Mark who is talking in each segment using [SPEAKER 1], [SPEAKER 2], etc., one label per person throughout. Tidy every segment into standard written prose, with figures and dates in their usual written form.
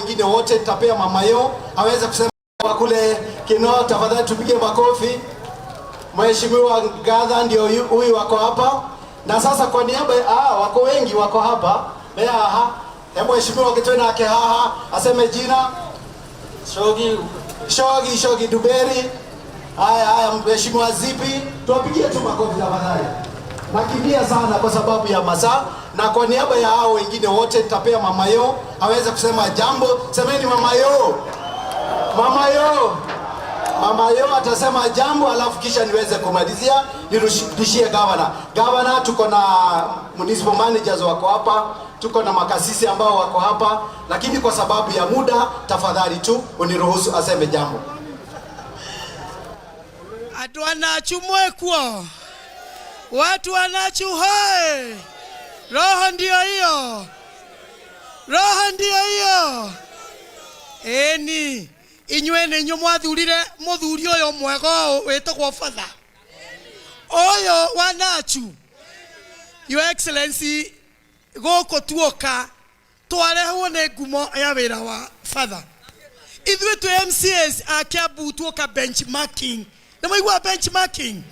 [SPEAKER 1] wengine wote nitapea mama yo aweze kusema kule Kinoo. Tafadhali tupige makofi. Mheshimiwa Gadha ndio huyu wako hapa, na sasa kwa niaba wako wengi wako hapa Bea, aha. Mheshimiwa Kitwena ake haha aseme jina.
[SPEAKER 2] Shogi.
[SPEAKER 1] Shogi Shogi Duberi. Haya haya, Mheshimiwa Zipi, tuwapigie tu makofi tafadhali. Nakimbia sana kwa sababu ya masaa, na kwa niaba ya hao wengine wote nitapea mama yo aweze kusema jambo. Semeni mama yo, mama yo, mama yo atasema jambo, alafu kisha niweze kumalizia nirudishie gavana. Gavana, tuko na municipal managers wako hapa, tuko na makasisi ambao wako hapa, lakini kwa sababu ya muda, tafadhali tu uniruhusu aseme jambo.
[SPEAKER 3] Andũ a Nachu mwekuo, watu wa Nachu hoe! Roho ndio hiyo, roho ndio hiyo. Ĩni inyuĩ nĩ inyuĩ mwathurire mũthuri ũyũ mwega ũũ wĩtagwo Father ũyũ wa Nachu. Your Excellency, gũkũ tuoka twarehwo nĩ ngumo ya wĩra wa Father. Ithuĩ twĩ MCAs a Kiambu tuoka benchmarking. Nĩ mwaigua benchmarking?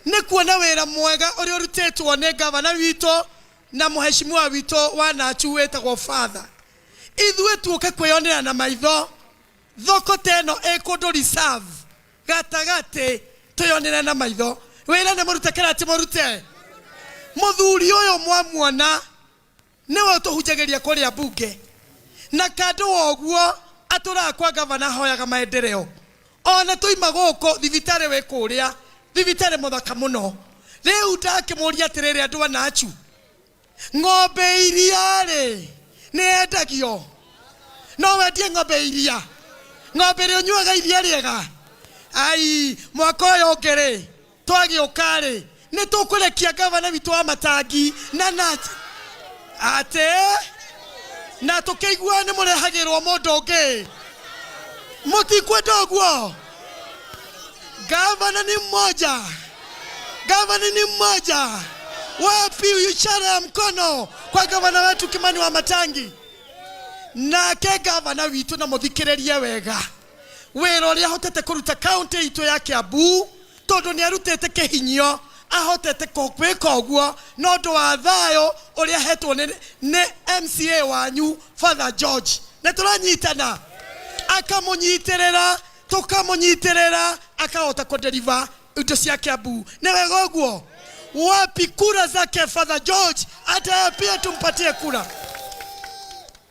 [SPEAKER 3] Nĩ kuona wĩra mwega ũrĩa ũrutĩtwo nĩ gavana witũ na mũheshimiwa witũ wa Nachu wĩtagwo Father. Ithuĩ tuoke kwĩyonera na maitho thoko ta ĩno ĩ kũndũ reserve gatagatĩ, twĩyonere na maitho wĩra nĩ mũrute kana ti mũrute. Mũthuri ũyũ mwamuona nĩwe ũtũhunjagĩria kũrĩa bunge, na kando wa ũguo atũraga kwa gavana hoyaga maendeleo. Ona tũima gũkũ thibitarĩ wĩ kũrĩa thibitarĩ mũthaka mũno. Rĩu ndakĩmũria atĩrĩrĩ, andũ a Nachu, ng'ombe iria rĩ nĩ yendagio? No wendie ng'ombe iria, ng'ombe ĩrĩa ũnyuaga iria rĩega? Ai, mwaka ũyũ ũngĩ rĩ twagĩũka rĩ nĩ tũkũrekia gavana witũ wa Matangi na Nachu atĩ na tũkĩigua nĩ mũrehagĩrwo mũndũ ũngĩ. Mũtikwenda ũguo. Gavana ni mmoja, gavana ni mmoja. Wapi ishara ya mkono kwa gavana wetu Kimani wa Matangi? Nake gavana witũ, na mũthikĩrĩrie wega wĩra ũrĩa ahotete kũruta kaunti itũ ya Kiambu, tondũ nĩ arutĩte kĩhinyio ahotete gwĩka ũguo na ũndũ wa thayũ ũrĩa ahetwo nĩ MCA wanyu Father George. Nĩ tũranyitana, akamũnyitĩrĩra, tũkamũnyitĩrĩra, akahota kũdeliver indo cia Kiambu. Nĩ wega ũguo. Wapi kura zake Father George? Hata pia tumpatie kura.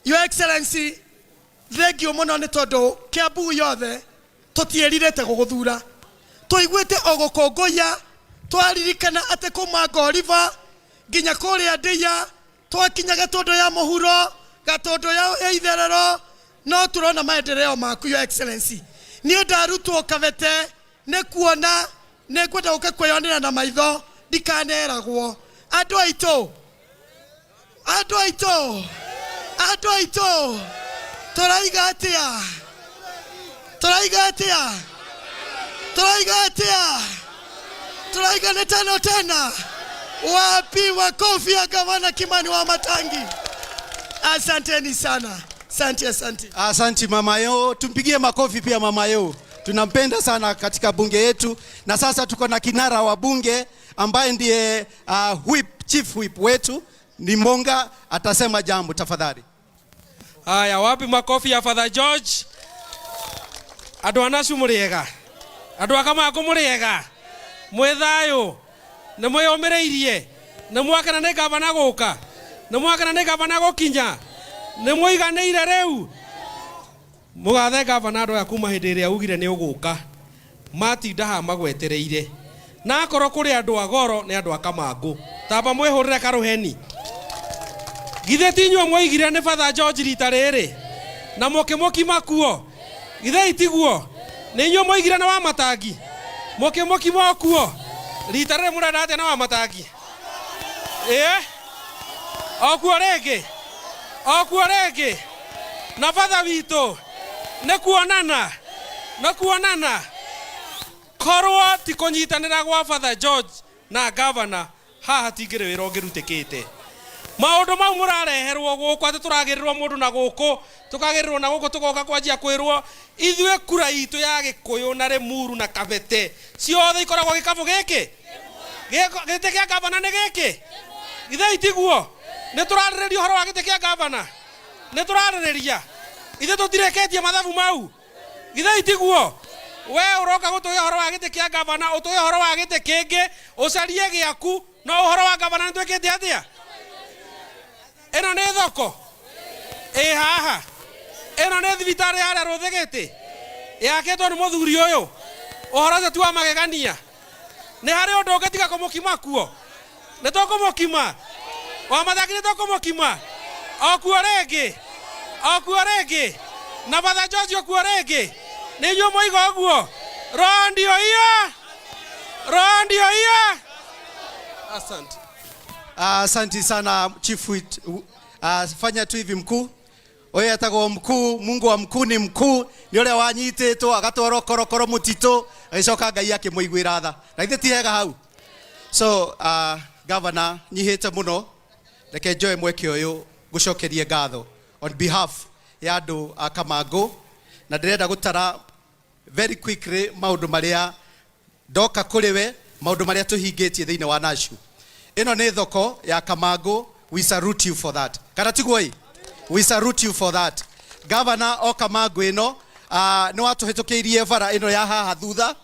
[SPEAKER 3] Your Excellency, thank you mũno nĩ tondũ Kiambu yothe tũtiĩrirĩte gũgũthura, tũiguĩte o gũkũngũiya. Twaririkana atĩ kuma Ngoriba nginya kũrĩa Ndĩia, twakinya Gatũndũ ya mũhuro, Gatũndũ ya itherero, no tũrona maendeleo maku. Your Excellency, niĩ ndarutwo kabete nĩ kuona nĩ ngwenda gũka kwĩyonera na maitho, ndikaneragwo. Andũ aitũ, andũ aitũ, andũ aitũ, tũraiga atĩa? Tũraiga atĩa? Tũraiga atĩa? Tũraiga nĩ tano tena. Wapi makofi ya gavana Kimani wa Matangi? Asanteni sana, asante, asante.
[SPEAKER 1] Asante mama yo, tumpigie makofi pia mama yo. Tunampenda sana katika bunge yetu, na sasa tuko na kinara wa bunge ambaye ndiye whip, chief whip wetu ni Monga, atasema jambo tafadhali.
[SPEAKER 4] Haya, wapi makofi ya Father George? Andũ a Nachu mũrĩega, andũ a Kamangũ mũrĩega, mwĩ thayũ, nĩ mwĩyũmĩrĩirie, nĩ mwakena nĩ gavana gũka, nĩ mwakena nĩ gavana gũkinya, nĩ mũiganĩire rĩu. Mũgathe gavana, andũ aya kuma hĩndĩ ĩrĩa ugire nĩ ũgũka matinda haha magwetereire, na akorwo kũrĩ andũ a goro nĩ andũ a Kamangũ, tamba mwĩhũrĩre karũheni. Githĩ ti inyuĩ mwoigire nĩ Father George rita rĩrĩ na mũkĩmũkima kuo? Githĩ itiguo nĩ inyuĩ mwoigire na wa Matangi mũkĩmũkima o kuo? Rita rĩrĩ mũrenda atĩa na wa Matangi? Ĩĩ, o kuo rĩngĩ, o kuo rĩngĩ na Father witũ. Nĩ kuonana, nĩ kuonana korwo ti kũnyitanĩra gwa Father George na gavana haha hatingĩrĩ wĩra ũngĩrutĩkĩte. Maũndũ mau mũrareherwo gũkũ atĩ tũragĩrĩrwo mũndũ na gũkũ, tũkagĩrĩrwo na gũkũ, tũgoka kwanjia kwĩrwo ithuĩ kura itũ ya Gĩkũyũ na Rĩmuru na Kabete ciothe ikoragwo gĩkabũ gĩkĩ. Gĩtĩ kĩa gavana nĩ gĩkĩ, ithe itiguo nĩ tũrarĩrĩria ũhoro wa gĩtĩ kĩa gavana, nĩ tũrarĩrĩria ithe tũtirĩkĩtie mathabu mau, githe itiguo. We ũroka gũtũhe ũhoro wa gĩtĩ kĩa gavana, ũtũhe ũhoro wa gĩtĩ kĩngĩ, ũcarie gĩaku, no ũhoro wa gavana nĩ twĩkĩte atĩa? Ĩno nĩ thoko ĩ haha, ĩno nĩ thibitarĩ harĩa Rũthĩgĩtĩ yakĩtwo nĩ mũthuri ũyũ. Ũhoro ũcio ti wa magegania. Nĩ harĩ ũndũ ũngĩ tiga kũmũkima kuo? Nĩ tũkũmũkima wa mathaki, nĩ tũkũmũkima o kuo rĩngĩ, o kuo rĩngĩ, na Father George o kuo rĩngĩ. Nĩ inyuĩ mũiga ũguo. Roho ndio hiyo, roho ndio hiyo. Asante.
[SPEAKER 1] Asante sana Chief. Fanya tu hivi mkuu. Ũyũ etagwo mkuu, Mungu wa mkuu ni mkuu, nĩ ũrĩa wanyitĩtwo agatwarwo korokoro mũtitũ, agĩcoka Ngai akĩmũiguĩra tha. Na githĩ ti hega hau? So, Governor, nyihĩte mũno, reke njoe mweke ũyũ ngũcokerie ngatho on behalf ya andũ a Kamangũ, na ndĩrenda gũtara very quickly maũndũ marĩa ndoka kũrĩ we, maũndũ marĩa tũhingĩtie thĩinĩ wa Nashu. Ĩno nĩ thoko ya Kamangũ, we salute you for that. Kana tiguo ĩ? We salute you for that. Governor, o Kamangũ ĩno, nĩ watũhĩtũkĩirie bara ĩno ya haha thutha,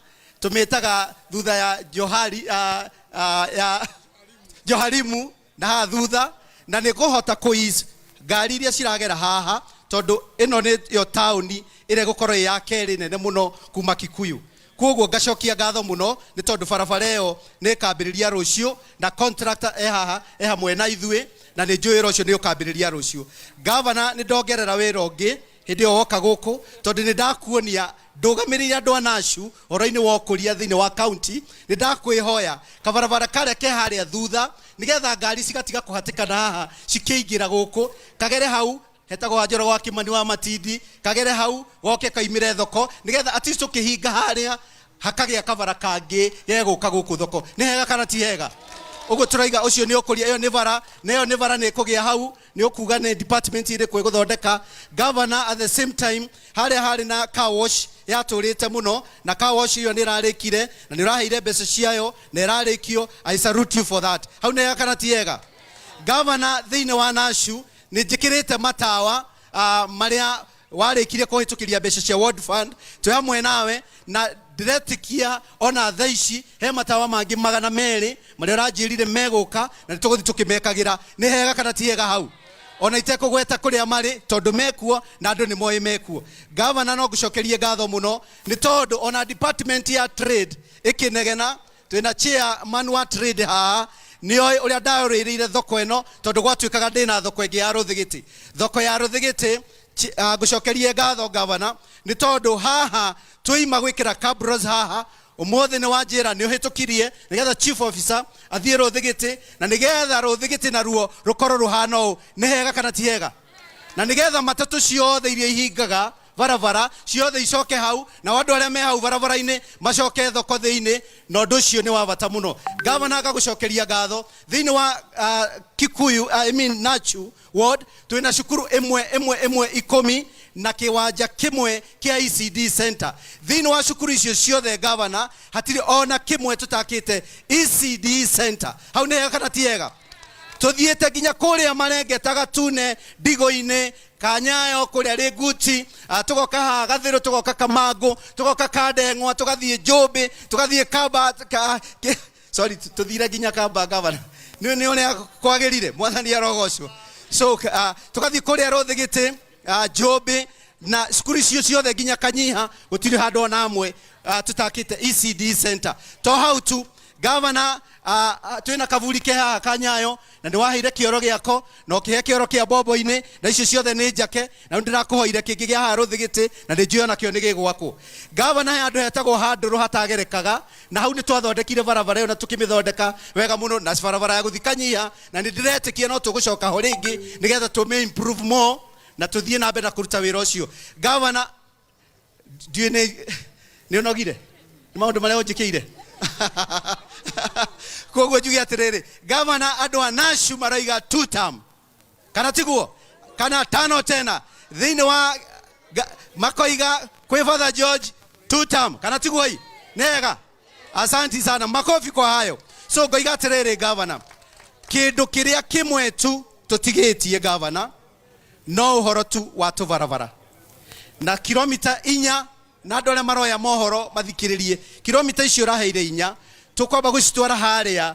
[SPEAKER 1] tũmĩtaga thutha ya Johari, ya Joharimu na haha thutha, na nĩ kũhota kũ ngari iria ciragera haha, tondũ ĩno nĩyo taũni ĩrĩa ĩgũkorwo ĩ ya kerĩ nene mũno kuma Kikuyu. Koguo ngacokia ngatho mũno nĩ tondũ barabara ĩyo nĩ ĩkambĩrĩria rũciũ, na contractor e haha e hamwe na ithuĩ, na nĩ njũĩ wĩra ũcio nĩ ũkambĩrĩria rũciũ. Governor, nĩ ndongerera wĩra ũngĩ hĩndĩ ĩyo woka gũkũ, tondũ nĩ ndakuonia ndũgamĩrĩire andũ a Nashu ũhoro-inĩ wa ũkũria thĩinĩ wa county. Nĩ ndakwĩhoya kabarabara karĩa ke harĩa thutha, nĩgetha ngari cigatiga kũhatĩkana haha cikĩingĩra gũkũ, kagere hau hetagwo wa Njoroge wa Kimani wa Matindi, kagere hau goke kaimĩre thoko, nĩgetha at least tũkĩhinga harĩa hakagĩa kabara kangĩ gegũka gũkũ thoko. Nĩ hega kana ti hega? Ũguo tũraiga ũcio nĩ ũkũria. Ĩyo nĩ bara, na ĩyo nĩ bara nĩ ĩkũgĩa hau, nĩ ũkuga nĩ department ĩrĩkũ ĩgũthondeka. Governor, at the same time, harĩa harĩ na car wash yatũrĩte mũno, na car wash ĩyo nĩ ĩrarĩkire, na nĩ ũraheire mbeca ciayo na ĩrarĩkio. I salute you for that. Hau nĩ hega kana ti hega? Governor, thĩinĩ wa Nashu nĩ njĩkĩrĩte matawa marĩa warĩkirie kũhĩtũkĩria mbeca cia World Fund, twĩ hamwe nawe, na ndĩretĩkia ona thaa ici he matawa mangĩ 200 marĩa ũranjĩrire megũka, na nĩ tũgũthiĩ tũkĩmekagĩra. Nĩ hega kana ti hega hau? Ona itekũgweta kũrĩa marĩ, tondũ mekuo na andũ nĩ moĩ mekuo. Gavana, no ngũcokerie ngatho mũno nĩ tondũ ona department ya trade ĩkĩnegena, twĩna chairman wa trade haha, nĩoĩ ũrĩa ndarũĩrĩire thoko ĩno, tondũ gwatuĩkaga ndĩna thoko ĩngĩ ya Rũthĩgĩtĩ, thoko ya Rũthĩgĩtĩ. Ngũcokerie ngatho, gavana, nĩ tondũ haha tũima gwĩkĩra cabros haha, ũmũthĩ nĩ wanjĩra nĩ ũhĩtũkirie nĩgetha chief officer athiĩ Rũthĩgĩtĩ, na nĩgetha Rũthĩgĩtĩ naruo rũkorwo rũhana ũũ. Nĩ hega kana ti hega? Na nĩgetha matatũ ciothe iria ihingaga barabara ciothe icoke hau, na andũ arĩa me hau barabara-inĩ macoke thoko thĩinĩ, na ũndũ ũcio nĩ wa bata mũno. Gavana, ngagũcokeria ngatho. Thĩinĩ wa Kikuyu, I mean Nachu ward, twĩna cukuru ĩmwe ĩmwe ĩmwe 10 na kĩwanja kĩmwe kĩa ECD center. Thĩinĩ wa cukuru icio ciothe, gavana, hatirĩ ona kĩmwe tũtakĩte ECD center. Hau nĩ hega kana ti hega? Tuthiĩte nginya kũrĩa Marengeta, Gatune, Ndigo-inĩ, Kanyayo, kũrĩa Rĩnguti, tũgoka haha Gathĩrũ, tũgoka Kamangũ, tũgoka Kandeng'wa, tũgathiĩ Njũmbĩ, tũgathiĩ Kamba ka, sorry, tũthire nginya Kamba. Gavana, nĩ ũrĩa kwagĩrire, Mwathani arogocwo. So tũgathiĩ kũrĩa Rũthĩgĩtĩ, Njũmbĩ, na cukuru icio ciothe nginya Kanyiha, gũtirĩ handũ ona hamwe tũtakĩte ECD center. To hau tu, gavana, twĩna kaburi ke haha Kanyayo, na nĩ waheire kĩoro gĩako na ũkĩhe kĩoro kĩa Bombo-inĩ, na icio ciothe nĩ njake, na rĩu ndĩrakũhoire kĩngĩ gĩa haha Rũthĩgĩtĩ, na nĩ njũĩ onakĩo nĩ gĩgwakwo. Gavana, he handũ hetagwo handũrũ hatagerekaga, na hau nĩ twathondekire barabara ĩyo na tũkĩmĩthondeka wega mũno, na barabara ya gũthiĩ Kanyiha, na nĩ ndĩretĩkia no tũgũcoka ho rĩngĩ nĩgetha tũmĩ improve more na tũthiĩ na mbere na kũruta wĩra ũcio. Gavana, ndiũĩ nĩ ũnogire nĩ maũndũ marĩa ũnjĩkĩire. Koguo njuge atiriri, gavana, andu a Nashu maraiga two term, kana tiguo? Kana tano tena thiini wa makoiga kwi Father George two term, kana tiguo? I nega, asanti sana, makofi kwa hayo. So ngoiga atiriri, gavana, kindu kiria kimwe tu tutigitie, gavana, no uhoro tu wa tubarabara na kilomita 4. Na andũ arĩa maroya mohoro mathikĩrĩrie, kilomita icio ũraheire 4 tũkwamba gũcitwara harĩa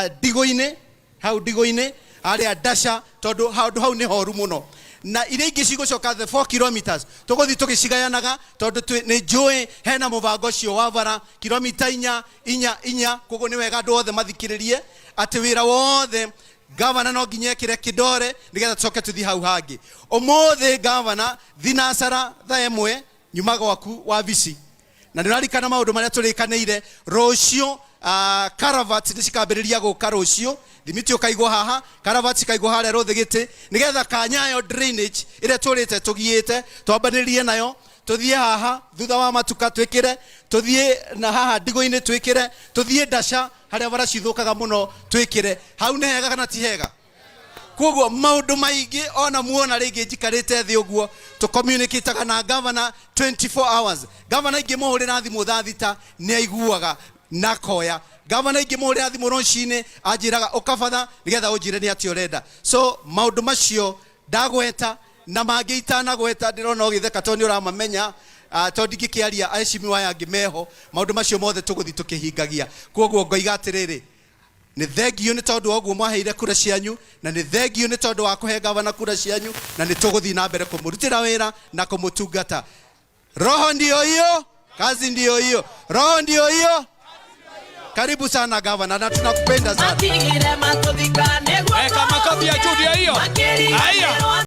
[SPEAKER 1] ndigũ-inĩ, hau ndigũ-inĩ harĩa Dasha, tondũ handũ hau nĩ horu mũno, na iria ingĩ cigũcoka, the 4 kilometers, tũgũthiĩ tũgĩcigayanaga, tondũ nĩ njũĩ hena mũbango ũcio wa bara kilomita 4 4 4. Koguo nĩ wega andũ othe mathikĩrĩrie atĩ wĩra wothe gavana no nginya ekĩre kĩndore nĩgetha tũcoke tũthiĩ hau hangĩ. Ũmũthĩ, gavana, thinacara thaa 1 nyuma gwaku wabici, na nĩ ũrarikana maũndũ marĩa tũrĩkanĩire. Rũciũ caravat nĩ cikambĩrĩria gũka rũciũ, thimiti ũkaigwo haha, caravat cikaigwo harĩa rũthĩgĩtĩ, nĩgetha kanyayo drainage ĩrĩa tũrĩte tũgiĩte twambanĩrie nayo, tũthiĩ haha thutha wa matuka twĩkĩre, tũthiĩ na haha ndigũ-inĩ twĩkĩre, tũthiĩ Ndaca harĩa bara cithũkaga mũno twĩkĩre. Hau nĩ hega kana ti hega? Koguo maũndũ maingĩ ona muona rĩngĩ njikarĩte thĩ ũguo, tũcommunicataga na gavana 24 hours. Gavana ingĩmũhũrĩra thimũ thaa 6 nĩ aiguaga na koya. Gavana ingĩmũhũrĩra thimũ rũcinĩ anjĩraga ũkabatha nĩgetha ũnjĩre nĩ atĩa ũrenda. So maũndũ macio ndagweta na mangĩ itanagweta, ndĩrona ũgĩtheka tondũ nĩ ũramamenya, tondũ ndingĩkĩaria aheshimiwa aya angĩ meho. Maũndũ macio mothe tũgũthiĩ tũkĩhingagia. Koguo ngoiga atĩrĩrĩ, nĩ thengio nĩ tondũ wa ũguo mwaheire kura cianyu, na nĩ thengio nĩ tondũ wa kũhe gavana kura cianyu, na nĩ tũgũthiĩ na mbere kũmũrutĩra wĩra na kũmũtungata. Roho ndio hiyo, kazi ndio hiyo, roho ndio hiyo. Karibu sana, gavana, na tunakupenda sana.
[SPEAKER 4] Eka makofi ya juu ndio hiyo. Haya.